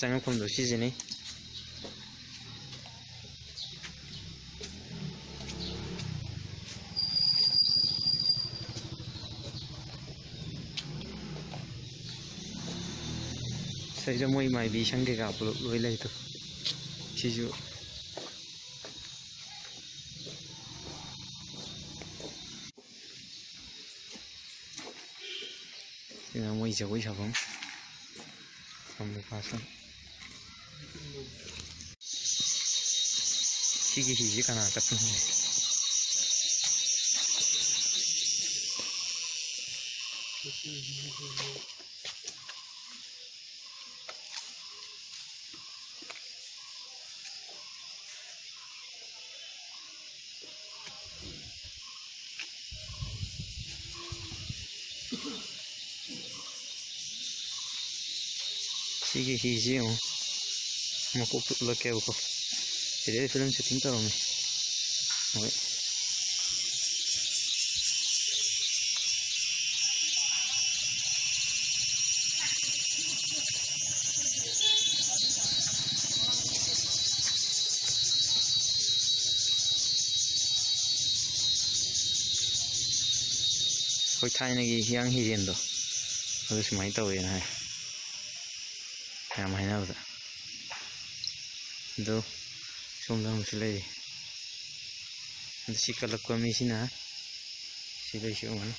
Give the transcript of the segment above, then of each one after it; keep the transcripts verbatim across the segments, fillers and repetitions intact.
ꯆꯪꯉꯛꯐꯝꯗꯣ ꯁꯤꯁꯤꯅꯤ꯫ ꯁꯤꯗ ꯃꯣꯏ ꯃꯥꯏꯕꯤ ꯁꯪ ꯀꯩꯀꯥ ꯄꯨꯂꯞ ꯂꯣꯏ ꯂꯩꯗꯣ꯫ ꯁꯤꯁꯨ ꯁꯤꯅ ꯃꯣꯏ ꯖꯒꯣꯏ ꯁꯥꯐꯝ꯫ ꯁꯤꯒꯤ ꯍꯤꯁꯦ ꯀꯅꯥ ꯆꯠꯄꯅꯣ ꯈꯪꯗꯦ꯫ ꯁꯤꯒꯤ ꯍꯤꯁꯤ ꯌꯦꯡꯉꯨ꯫ ꯃꯀꯣꯛꯇ ꯎꯠꯂꯛꯀꯦꯕꯀꯣ꯫ ꯁꯤꯗꯩꯗ ꯐꯤꯂꯝ ꯁꯨꯇꯤꯡ ꯇꯧꯔꯝꯃꯤ꯫ ꯍꯣꯏ꯫ ꯑꯩꯈꯣꯏ ꯊꯥꯏꯅꯒꯤ ꯍꯤꯌꯥꯡ ꯍꯤꯔꯦꯟꯗꯣ ꯑꯗꯨ ꯁꯨꯃꯥꯏꯅ ꯇꯧꯋꯦꯅ ꯍꯥꯏ꯫ ꯃꯌꯥꯝ ꯍꯥꯏꯅꯕꯗ꯫ ꯑꯗꯣ ꯁꯣꯝꯗ ꯑꯃꯁꯨ ꯂꯩꯔꯤ꯫ ꯑꯗꯨ ꯁꯤ ꯀꯜꯂꯛꯄ ꯃꯤꯁꯤꯅ ꯁꯤ ꯂꯩꯁꯤ ꯎꯒꯅꯤ꯫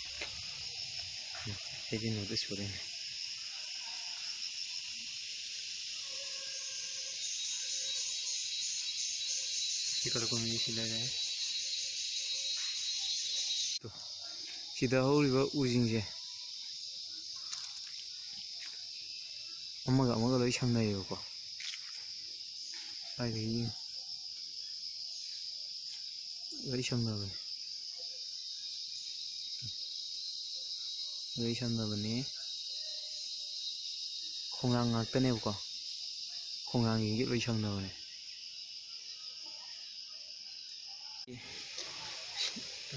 ꯑꯩꯗꯤ ꯅꯣꯔꯠ ꯏꯁ ꯄꯨꯔꯛꯏꯅꯦ꯫ ꯁꯤ ꯀꯜꯂꯛꯄ ꯃꯤ ꯁꯤ ꯂꯩꯔꯦ꯫ ꯇꯣ, ꯁꯤꯗ ꯍꯧꯔꯤꯕ ꯎꯁꯤꯡꯁꯦ ꯑꯃꯒ ꯑꯃꯒ ꯂꯣꯏ ꯁꯝꯅꯩꯌꯦꯕꯀꯣ꯫ ꯀꯥꯏꯗꯒꯤ ꯂꯣꯏ ꯁꯝꯅꯕꯅꯤ꯫ ꯂꯣꯏ ꯁꯝꯅꯕꯅꯤ꯫ ꯈꯣꯡꯅꯥꯡ ꯉꯥꯛꯇꯅꯦꯕꯀꯣ꯫ ꯈꯣꯡꯅꯥꯡꯁꯤꯡꯁꯦ ꯂꯣꯏ ꯁꯝꯅꯕꯅꯦ꯫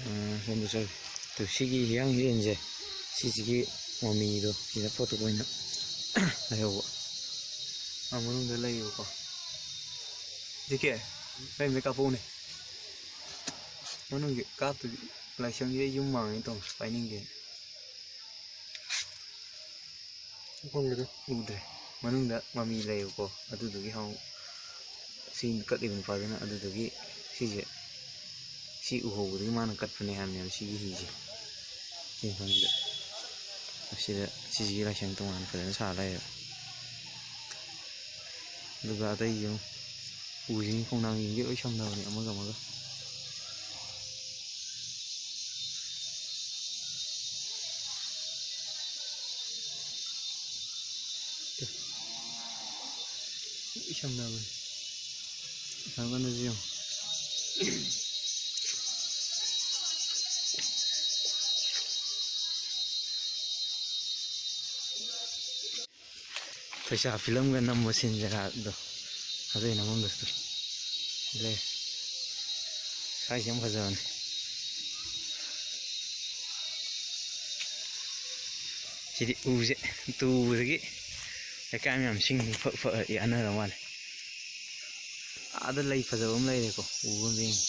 ꯑ, ꯁꯣꯝꯗ ꯆꯠꯂꯨ꯫ ꯇꯨ, ꯁꯤꯒꯤ ꯍꯤꯌꯥꯡ ꯍꯤꯔꯦꯟꯁꯦ, ꯁꯤꯁꯤꯒꯤ ꯃꯃꯤꯗꯣ ꯁꯤꯗ ꯐꯣꯇꯣ ꯑꯣꯏꯅ ꯂꯩꯍꯧꯕ꯫ ꯃꯅꯨꯡꯗ ꯂꯩꯌꯦꯕꯀꯣ꯫ ꯖꯤ ꯀꯦ, ꯃꯩ ꯑꯝꯇ ꯀꯥꯞꯄꯛꯎꯅꯦ꯫ ꯃꯅꯨꯡꯒꯤ ꯀꯥꯞꯇꯗꯤ ꯂꯥꯏꯁꯪꯁꯤꯗ ꯌꯨꯝ ꯃꯥꯡꯉꯦ ꯇꯧ ꯄꯥꯏꯅꯤꯡꯗꯦ꯫ ꯃꯐꯝꯒꯤꯗꯣ ꯎꯗ꯭ꯔꯦ꯫ ꯃꯅꯨꯡꯗ ꯃꯃꯤ ꯂꯩꯌꯦꯕꯀꯣ, ꯑꯗꯨꯗꯨꯒꯤ ꯍꯥꯎ ꯁꯤ ꯀꯠꯂꯤꯕ ꯅꯨꯄꯥꯗꯨꯅ ꯑꯗꯨꯗꯨꯒꯤ ꯁꯤꯁꯦ, ꯁꯤ ꯎꯍꯧꯕꯗꯒꯤ ꯃꯥꯅ ꯀꯠꯄꯅꯦ ꯍꯥꯏꯕꯅꯦꯕ ꯁꯤꯒꯤ ꯍꯤꯁꯦ꯫ ꯁꯤ ꯃꯐꯝꯁꯤꯗ ꯑꯁꯤꯗ ꯁꯤꯁꯤꯒꯤ ꯂꯥꯏꯁꯪ ꯇꯣꯉꯥꯟꯅ ꯐꯖꯅ ꯁꯥ ꯂꯩꯌꯦꯕ꯫ ꯑꯗꯨꯒ ꯑꯇꯩꯁꯨ ꯎꯁꯤꯡ ꯈꯣꯡꯅꯥꯡꯁꯤꯡꯁꯦ ꯂꯣꯏ ꯁꯝꯅꯕꯅꯦ ꯑꯃꯒ ꯑꯃꯒ꯫ ꯂꯣꯏ ꯁꯝꯅꯕꯅꯦ꯫ ꯁꯝꯀꯥꯟꯗꯁꯨ ꯌꯦꯡꯉꯣ꯫ ꯄꯩꯁꯥ ꯐꯤꯂꯝꯒ ꯅꯝꯕ ꯁꯤꯟ ꯖꯒꯥꯗꯣ꯫ ꯑꯗꯨꯏ ꯅꯝꯐꯝꯗꯨꯁꯨ ꯂꯩ꯫ ꯁ꯭ꯋꯥꯏꯁꯦ ꯌꯥꯝ ꯐꯖꯕꯅꯦ꯫ ꯁꯤꯗꯤ ꯎꯁꯦ ꯇꯨꯕꯗꯒꯤ ꯂꯩꯀꯥꯏ ꯃꯌꯥꯝ ꯁꯤꯡ ꯐꯛ ꯐꯛ ꯌꯥꯅꯔ ꯃꯥꯜꯂꯦ꯫ ꯑꯥꯗ ꯂꯩ ꯐꯖꯕ ꯑꯃ ꯂꯩꯔꯦꯀꯣ, ꯎꯕ ꯑꯃ ꯌꯦꯡꯉꯤ꯫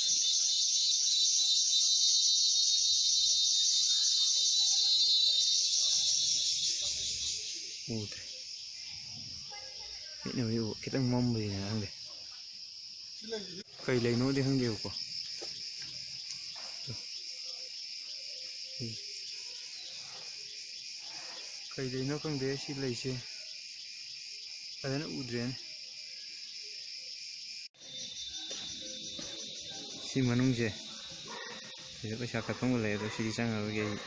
ꯎꯗ꯭ꯔꯦ꯫ ꯃꯤꯠꯅ ꯎꯏ ꯎ-, ꯈꯤꯇꯪ ꯃꯝꯕꯁꯤꯅ ꯈꯪꯗꯦ꯫ ꯀꯩ ꯂꯩꯅꯣꯗꯤ ꯈꯪꯗꯦꯕꯀꯣ꯫ ꯀꯩ ꯂꯩꯅꯣ ꯈꯪꯗꯦ ꯁꯤ ꯂꯩꯁꯦ꯫ ꯐꯖꯅ ꯎꯗ꯭ꯔꯦꯅꯦ꯫ ꯁꯤ ꯃꯅꯨꯡꯁꯦ ꯁꯤꯗ ꯄꯩꯁꯥ ꯀꯠꯐꯝꯒ ꯂꯩ, ꯑꯗꯣ ꯁꯤꯗꯤ ꯆꯪꯉꯔꯣꯏꯒꯦ ꯑꯩ꯫